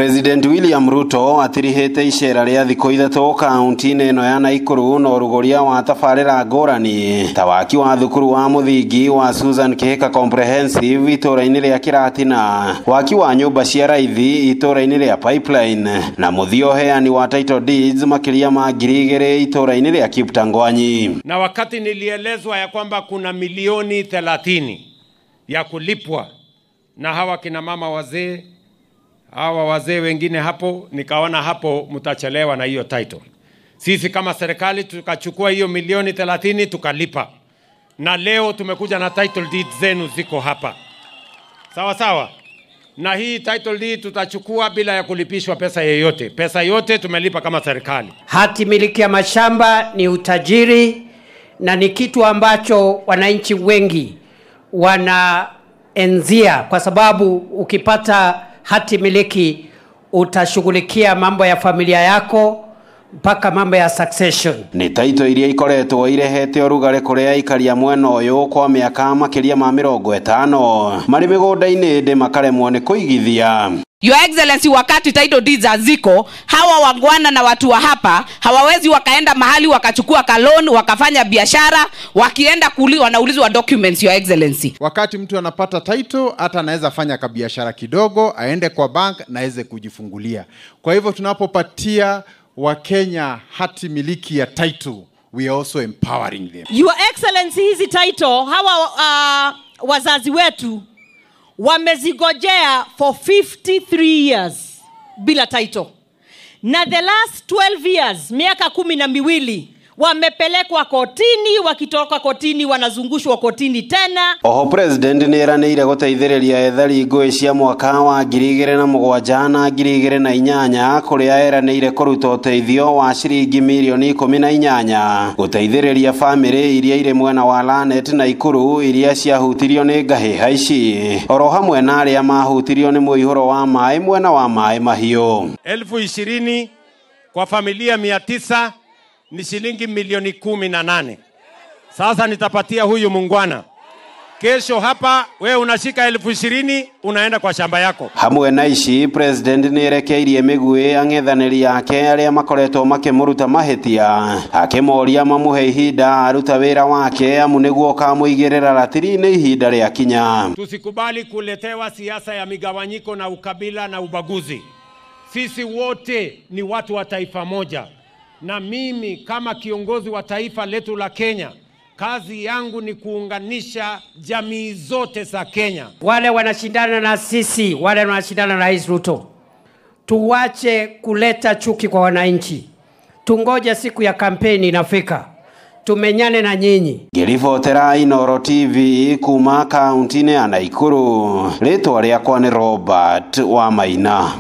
President William Ruto atirihĩte icera rĩa thikũ ithatũ kaunti-inĩ ĩno ya Nakuru na ũrugũria wa tabarĩra ngũrani ta waki wa thukuru wa mũthingi wa Susan Kihika Comprehensive itũra-inĩ rĩa Kiratina, waki wa nyũmba cia raithi itũra-inĩ rĩa Pipeline na mũthia ũheani wa title deeds makĩria ma 2,000 itũra-inĩ rĩa Kiptangwanyi. Na wakati nilielezwa ya kwamba kuna milioni 30 ya kulipwa na hawa kina mama wazee, hawa wazee wengine hapo, nikaona hapo mtachelewa na hiyo title. Sisi kama serikali tukachukua hiyo milioni 30 tukalipa. Na leo tumekuja na title deeds zenu ziko hapa. Sawa sawa. Na hii title deed tutachukua bila ya kulipishwa pesa yoyote. Pesa yote tumelipa kama serikali. Hati miliki ya mashamba ni utajiri na ni kitu ambacho wananchi wengi wanaenzia, kwa sababu ukipata hati miliki utashughulikia mambo ya familia yako mpaka mambo ya succession. Ni taito iria ikoretwo irehete ũrugarĩ kũrĩ aikari a mwena ũyũ kwa mĩaka makĩria ma 50 marĩ mĩgũnda-inĩ ĩndĩ makaremwo nĩ kũigithia. Your Excellency, wakati title deeds haziko, hawa wangwana na watu wa hapa hawawezi wakaenda mahali wakachukua loan wakafanya biashara, wakienda wanaulizwa documents. Your Excellency, wakati mtu anapata title hata anaweza fanya kabiashara kidogo, aende kwa bank na aweze kujifungulia. Kwa hivyo tunapopatia Wakenya hati miliki ya title, we are also empowering them. Your Excellency, hizi title hawa wazazi wetu wamezigojea for 53 years bila title. Na the last 12 years, miaka 12, wamepelekwa kotini, wakitoka kotini wanazungushwa kotini tena. Oho President nĩ eranĩire gũteithĩrĩria ethari ngũĩ cia mwaka wa 2007 na 2008 kũrĩa eranĩire kũruta ũteithio wa ciringi milioni 18 gũteithĩrĩria famĩlĩ iria irĩ mwena wa Lanet na Nakuru iria ciahutirio nĩ ngahĩha ici, oro hamwe na arĩa mahutirio nĩ mũihũro wa maĩ mwena wa Maĩ Mahiũ. 20,000 kwa familia 900 ni shilingi milioni 18. Sasa nitapatia huyu mungwana. Kesho hapa we unashika 20,000 unaenda kwa shamba yako. Hamwe na ici President nĩ erekeirie mĩguĩ ang'ethanĩri yake arĩa makoretwo makĩmũruta mahĩtia, akĩmoria mamũhe ihinda aruta wĩra wake amu nĩguo ũkamũigĩrĩra ratiri-inĩ ihinda rĩa kinya. Tusikubali kuletewa siasa ya migawanyiko na ukabila na ubaguzi. Sisi wote ni watu wa taifa moja. Na mimi kama kiongozi wa taifa letu la Kenya, kazi yangu ni kuunganisha jamii zote za Kenya. Wale wanashindana na sisi, wale wanashindana na Rais Ruto, tuwache kuleta chuki kwa wananchi. Tungoje siku ya kampeni inafika, tumenyane na nyinyi. Ngĩribotera Inooro TV kuma kaunti-inĩ ya Nakuru, rĩtwa rĩakwa nĩ Robert Wamaina.